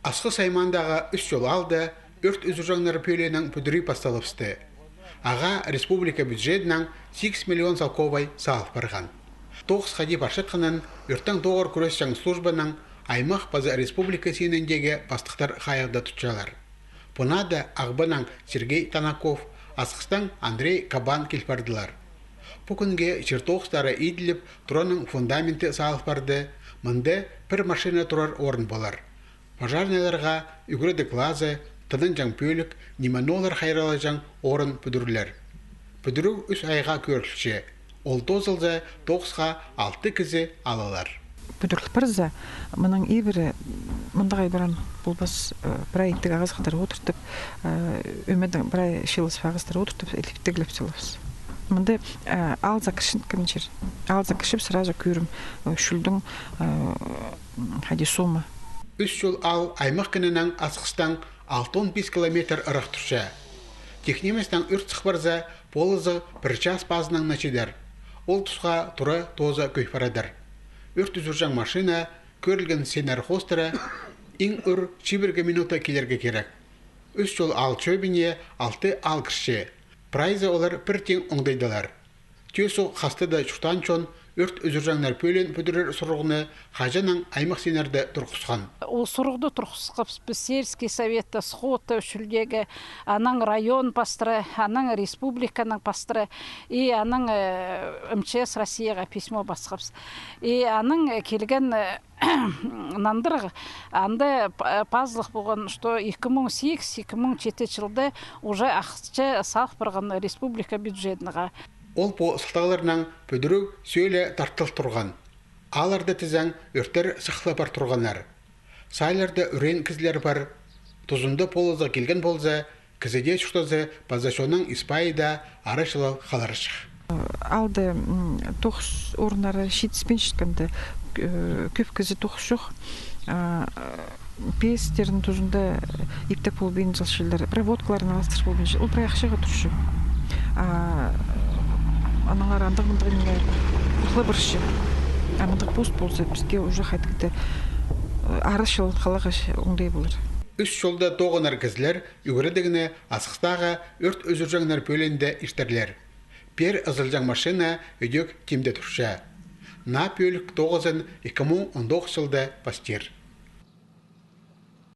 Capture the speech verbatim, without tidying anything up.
Асхыс аймаандағы Ӱс Чол аалда ӧрт ӱзӱрҷеңнер пӧлиинің пӱдірии пасталыбысты. Ағаа республика бюджедінең сигіс миллион салковай салыл парған. Тоғыс хайди парчатханын ӧрттең тоғыр кӱресчең службаның, аймах паза республика синіндегі пастыхтар хайығда тутчалар. Пу наада Ағбаннаң Сергей Танаков, Асхыстаң Андрей Кабан кил пардылар. Пу кӱнге чир тоғыстары иділіп, тураның фундаменті салыл парды. Мында пір машина турар орын полар. Пожарныйларға ӱгредіг лаза, тынанҷаң пӧлік, ниме ноо лар хайраллаҷаң орын пӱдірілер. Пӱдіріу ӱс айға кӧрілче. Ол тоозылза, тоғысха алты кізі алылар. Пӱдіріл парза, мының ибіре мындағ ибіре полбас, э, прай иптіг ағас хатыр одыртып, э, ӧмедең прай чылыс ағастар одыртып, иптіглеп салабыс. Мында, э, аалзар кірчеткен чир. Аалзар кірчем, сразу кӧрем, э, чӧлдің, э, хайди сомы. Ӱс Чол аал аймах кінінең Асхыстаң алтон пис километр ырах турча. Тик ниместең ӧрт сых парза, полызы пір час пазынаң на читер. Ол тусха тура тооза кӧй парадыр. Ӧрт ӱзӱрҷең машина кӧрілген синнер хоостыра иң ӱр чибіргі минута килерге кирек. Ӱс Чол аал чӧбіне алты аал кірче. Прайзы олар пір тиң оңдайдалар. Тӧӧ суғ хастада чуртаан чон ӧрт ӱзӱрҷеңнер пӧлиин пӱдірер сурығны хаҷаннаң аймах синнерде турғысхан. Ол сурығны турғысхабыс піс сельский советте, сходта, Ӱс Чолдағы, анаң район пастыра, анаң республиканың пастыра, и анаң, э, М Ч С Россияға письмо пасхабыс. И анаң, э, килген, э, нандырығ, анда п-, пазылых полған, что ікі муң сигіс, ікі муң читі чылда уже ахча салып парған республика бюджетінең. Ол пу сылтағларнаң пӱдіріу сӧле тартыл турған. Аалларда тізең ӧрттер сых ла пар турғаннар. Сааларда ӱреен кізілер пар. Тузында полызығ килген полза, кізі дее чуртазы паза чонның ис-пайы даа арачылал халарҷых. Аалда, м, тоғыс орыннары читіспинчеткенде, э, кӧп кізі тоғыс чох. А, пиистернің тузында иптіг полбинчалар, проводкаларын алыстыр полбинчалар. Ол прай ахчаға турча. А, аннаңар андағ-мындағ ниме пырхла парча. А мындағ пос полза, піске уже хайдағ-да, э, арачылал халарға оңдай полар. Ӱс Чолда тоғынар кізілер ӱгредігні Асхыстағы ӧрт ӱзӱрҷеңнер пӧлиинде иртерлер. Пеер ызылҷаң машина ідӧк тимде турча. Наа пӧлік тоғызын ікі муң он тоғыс чылда пастир.